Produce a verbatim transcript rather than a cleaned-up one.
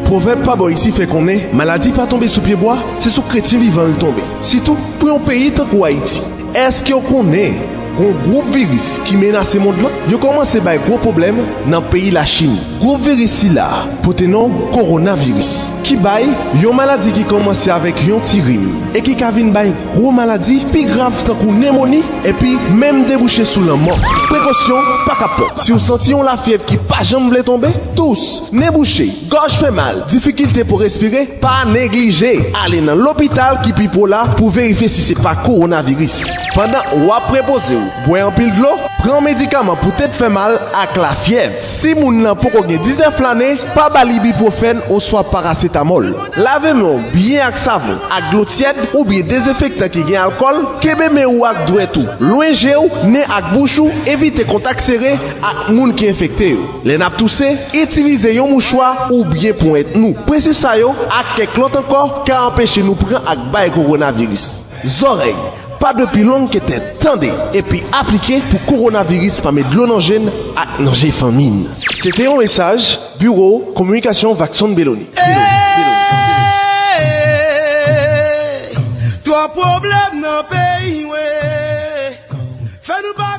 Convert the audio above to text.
Pwovèb pa bò isi fè konnen maladi pa tonbe sou pyebwa, se sou kretyen vivan l tonbe. Sitou pou yon peyi tankou Ayiti. Èske w konnen gon gwoup viris ki menase mond lan? Yo kòmanse bay gwo pwoblèm nan peyi Lachin. Gwoup viris sila pote non kowonaviris, ki bay yon maladi ki kòmanse avèk yon ti rim e ki ka vin bay gwo maladi pi grav tankou nemoni epi menm debouche sou lanmò. Prekosyon pa ka pran. Si w santi yon lafyèv ki pa janm vle tonbe, tous, nen bouche, gòj fè mal, difikilte pou respire, pa neglije ale nan lopital ki pi pre w la pou verifye si se pa kowonaviris. Pandan w ap repoze w, bwè anpil dlo, pran medikaman pou tèt fè mal ak lafyèv. Si moun nan poko gen diznèf lane, pa ba l ibipwofèn oswa parasetamòl. Lave men w byen ak savon, ak dlo tyèd oubyen dezenfektan ki gen alkòl. Kenbe men ou ak dwèt ou lwen je w, nen ak bouch ou, evite kontak sere ak moun ki enfekte yo. Lè n ap touse, itilize yon mouchwa oubyen ponyèt nou. Prensip sa yo ak kèk lòt ankò ka anpeche nou pran ak bay kowonaviris. Zòrèy, pa dwe pi long ke tèt. Tande epi aplike pou kowonaviris pa met dlo nan je n ak nan je fanmi n. Se te yon mesaj Biwo Kominikasyon Vakson Beloni. Twòp pwoblèm nan peyi mwen. Fè nou pa